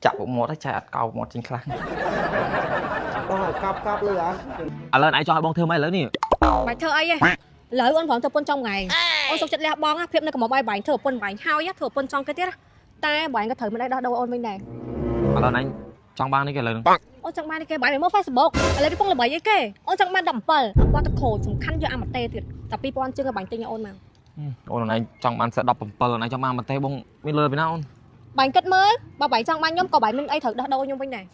ចាក់ពុកមាត់ហើយចែអត់កោមាត់ចេញខ្លះ បងឲ្យកប់កប់លឺអត់ ឥឡូវឯងចង់ឲ្យបងធ្វើម៉េចឥឡូវនេះ បាច់ធ្វើអីទេឥឡូវអូនព្រមធ្វើពុនចង់ថ្ងៃអូនសុខចិត្តលះបង់ភាពនៅកំមុំឲ្យបាញ់ធ្វើពុនបាញ់ហើយធ្វើពុនចង់គេទៀតតែបាញ់ក៏ត្រូវមិនได้ដោះដូរអូនវិញដែរ ឥឡូវឯងចង់បាននេះគេឥឡូវហ្នឹង អូនចង់បានគេបាញ់មើល Facebook ឥឡូវគេពងល្បីអីគេអូនចង់បាន17អត់បាត់ទៅខូចសំខាន់យកអាម៉ាតេទៀតតែ2000ជាងឲ្យបាញ់ទិញឲ្យអូនមក អូនឯងចង់បានសិត17អូនឯងចង់បានម៉ាតេបងមានលើពីណាអូន បាញ់គិតមើលបើបាញ់ចង់បានខ្ញុំក៏បាញ់មានអីត្រូវដោះដូរខ្ញុំវិញដែរ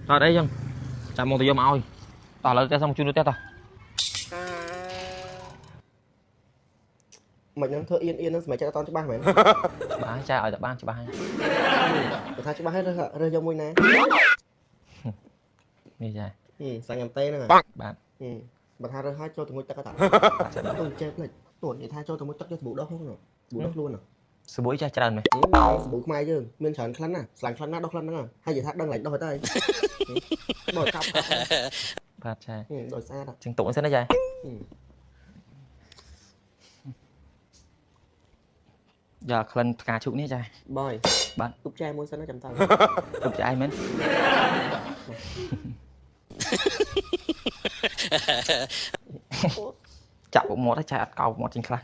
តើអីចឹងចាំមកទៅយកមកឲ្យតោះឥឡូវផ្ទះសុំជូនទៅផ្ទះតោះ មិនហ្នឹងធ្វើអៀនអៀនហ្នឹងសម្រាប់ចិត្តអត់ច្បាស់មែន ច្បាស់ចែឲ្យតែបានច្បាស់ហើយ បើថាច្បាស់ហើយរើសរើសយកមួយណា នេះចែ សាញ់ញ៉ាំទេហ្នឹង បាទ បើថារើសហើយចូលទៅងូតទឹកអត់ បាទចា អូចេះភ្លេចទោះនិយាយថាចូលទៅងូតទឹកយកសាប៊ូដោះផងសាប៊ូដោះខ្លួន សាប៊ូចាស់ច្រើនមែន សាប៊ូខ្មែរយើងមានច្រើនក្លិនណាស្លាញ់ក្លិនណាដោះក្លិនហ្នឹងហើយនិយាយថាដឹងឡើងដោះទៅដោះកាប់ បាទចែ ដោះស្អាត ចឹងទុកសិនណាចែយកក្លិនផ្កាឈូកនេះចែ បាយ បាទ ទុកចែមួយសិនណាចាំតើ ទុកចែមែនចាក់ពុកមាត់ហើយចែអត់កោមាត់ចេញខ្លះ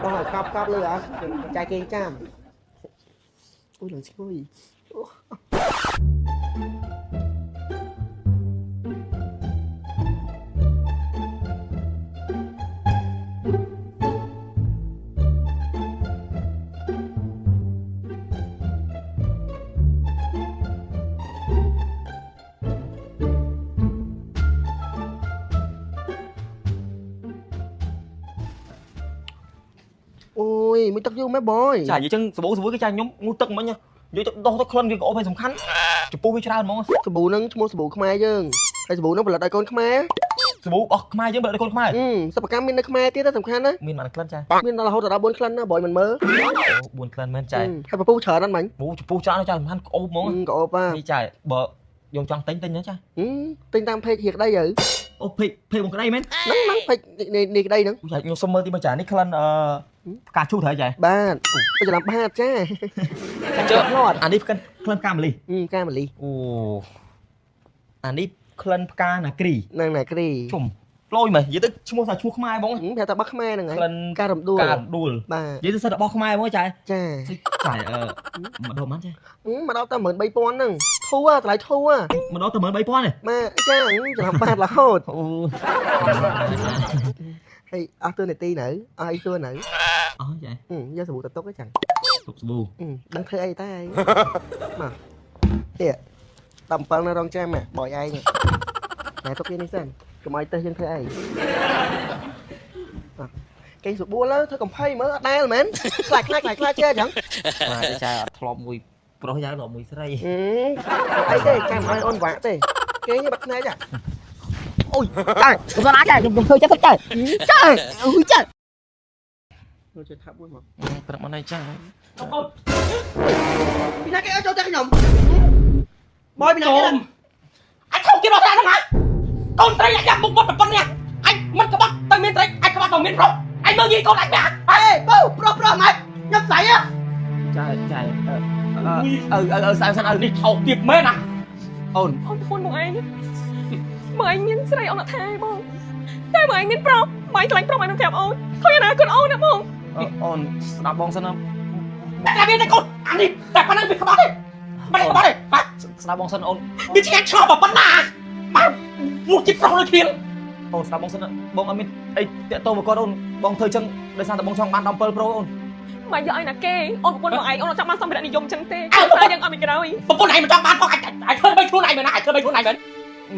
បងឲ្យកប់កប់លឺអត់ចែគេងចាំអូយឡើងឈ្ងុយអូយមិនទឹកយូរមែនបង ចានិយាយចឹងសាប៊ូសាប៊ូគេចាខ្ញុំងូទឹកមិញនិយាយទៅដោះទៅក្លិនវាក៏អូបហើយសំខាន់ចំពោះវាច្រើនហ្មង សាប៊ូហ្នឹងឈ្មោះសាប៊ូខ្មែរយើងហើយសាប៊ូហ្នឹងផលិតឲ្យកូនខ្មែរ សាប៊ូរបស់ខ្មែរយើងផលិតឲ្យកូនខ្មែរ សិប្បកម្មមាននៅខ្មែរទៀតសំខាន់ណា មានបានក្លិនចា មានដល់រហូតដល់4ក្លិនណាបងមិនមើល អូ4ក្លិនមែនចា ហើយពពុះច្រើនណាស់មិញ អូចំពោះច្រើនចាសំខាន់ក្អូបហ្មង ក៏អូប នេះចាបើយើងចង់ទិញទិញណាចា ទិញតាម page ហៀក្តីទៅ អូ page page បងក្តីមែន ហ្នឹងហ្នឹង page នេះក្តីហ្នឹង ចាខ្ញុំសុំមើលទីមើលចានេះក្លិនអឺផ្កាឈូកត្រូវចា បាទអូច្រឡំបាទចា ជើ ផ្លាត់ អានេះក្លិនក្លិនផ្កាម្លិះ ផ្កាម្លិះ អូអានេះក្លិនផ្កាណាគ្រី ហ្នឹងណាគ្រី ជុំលយមើលនិយាយទៅឈ្មោះថាឈ្មោះខ្មែរហ្មង ប្រាប់តែរបស់ខ្មែរហ្នឹងហើយ ក្លិន ការរំដួល ការរំដួល បាទ និយាយទៅសិតរបស់ខ្មែរហ្មងចា ចា ចាអឺម្ដងប៉ុន្មានចា មកដល់តែ13000ហ្នឹងធូរតម្លៃធូរ ម្ដងតែ13000ទេ បាទចាច្រឡំបាទរហូត អូ ហើយអស់តួនាទីនៅអស់អីសួរនៅ អស់ចា យកសាប៊ូទៅទុកឯងចឹង ទុកសាប៊ូ ដឹងធ្វើអីតែមកនេះ17នៅរងចាំបយឯងណែទុកវានេះសិនកុំឲ្យទៅយើងធ្វើអីគេស្បួលធ្វើកំភៃមើលអត់ដែលមែនខ្លាចខ្លាចខ្លាចខ្លាចចេះចឹង បាទចាអត់ធ្លាប់មួយប្រុសយ៉ាងធ្លាប់មួយស្រី អីទេចាំឲ្យអូនវាក់ទេគេបាត់ភ្នែកចា អូយចាខ្ញុំណាចាខ្ញុំធ្វើចិត្តចាចាអូយចា ចូលចិត្តថាប់មួយមក ព្រឹកមកនេះចា ពីណាគេឲ្យចូលតែខ្ញុំបយពីណាគេ អញខំគេរត់តាមហ្នឹងហើយកូនត្រីអាចយ៉ាប់មុខមាត់ប្រពន្ធនេះអញមិនក្បត់ទៅមានត្រីអញក្បត់ទៅមានប្រុសអញមើលងាយកូនអញបែ អេពូប្រុសប្រុសម៉េចខ្ញុំស្អីហ៎ ចាចាអឺអឺអឺស្អែកសិនអឺ នេះថោកទៀតមែនណា អូន អូនប្រពន្ធមកឯងមកឯងមានស្រីអូនអត់ថាឯងបងតែមកឯងមានប្រុសមកឯងឆ្លាញ់ប្រុសមកឯងនឹងប្រាប់អូនខូចអនាគតអូនណាបង អូនស្ដាប់បងសិនណា តែមានតែកូនអានេះតែប៉ុណ្ណឹងវាក្បត់ទេមិនក្បត់ទេបាទ ស្ដាប់បងសិនអូន វាឆ្ងាញ់ឆ្លងប៉ុណ្ណាបាទមកចិត្តប្រុសដូចគ្នា អូនស្ដាប់បងសិនបងអត់មានអីតាក់ទងមកគាត់អូនបងធ្វើចឹងដោយសារតែបងចង់បាន17 Pro អូន មកយកឲ្យណាគេអូនប្រពន្ធមកឯងអូនអត់ចង់បានសម្ភារៈនិយមចឹងទេគ្រួសារយើងអត់មានក្រោយ ប្រពន្ធឯងមិនចង់បានផងអញអញធ្វើបីខ្លួនឯងមែនណាអញធ្វើបីខ្លួនឯងមែន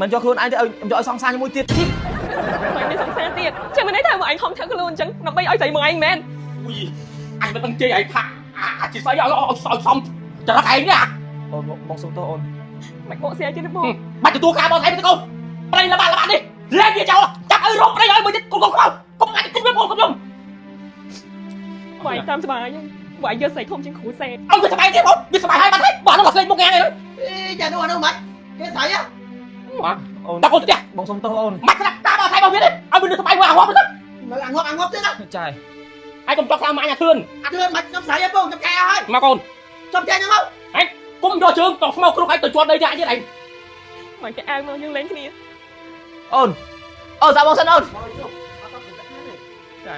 មិនយកខ្លួនឯងទេឲ្យយកឲ្យសង្សារជាមួយទៀត មកឯងមានសង្សារទៀតចឹងមិនន័យថាមកឯងខំធ្វើខ្លួនចឹងដើម្បីឲ្យស្រីមកឯងមែន អូយអញមិនដឹងជ័យឯងថាអាជាស្អីឲ្យឲ្យសំចរិតឯងនេះ អូនបងសុំទោសអូន មិនបកស្រាយទៀតទេបង បាច់ទទួលការបកស្រាយទៅកូនប្តីលបាក់លបាក់នេះលែងវាចោលចាប់ឲ្យរកប្តីឲ្យមើលទៀតកូនកូនខ្មៅកុំអាចគុំខ្ញុំកូនខ្ញុំ មកឯងតាមស្បាយមកឯងយកស្រីធំជាងគ្រូសេ ឲ្យវាស្បាយទៀតបងវាស្បាយហើយបាត់ហើយបាទនោះស្លេកមុខងាងឯង អេចានោះអានោះម៉េចគេស្អីហ៎ អូន តើកូនទៅ បងសុំទោសអូន មិនស្ដាប់ការបកស្រាយរបស់វាទេឲ្យវានៅស្បាយមួយអាងប់ទៅ នៅអាងប់អាងប់ទៀតណា ចា ឯងកុំចោះខ្លាំងមកអញអាធឿន អាធឿនមិនខ្ញុំស្រីឯងពូខ្ញុំកែអស់ហើយ មកកូន ខ្ញុំចេញហ្នឹងមក ឯងគុំយកជើងតស្មោគ្រប់ឯងទៅជាប់ដីទៀតអញទៀតឯង មកគេអាវមកយើងលេងគ្នា អូនអូនសាបងសិនអូន មកជុំអត់ទៅទេ ចា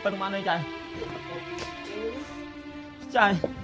ប៉ុណ្ណឹងបានទេចាចា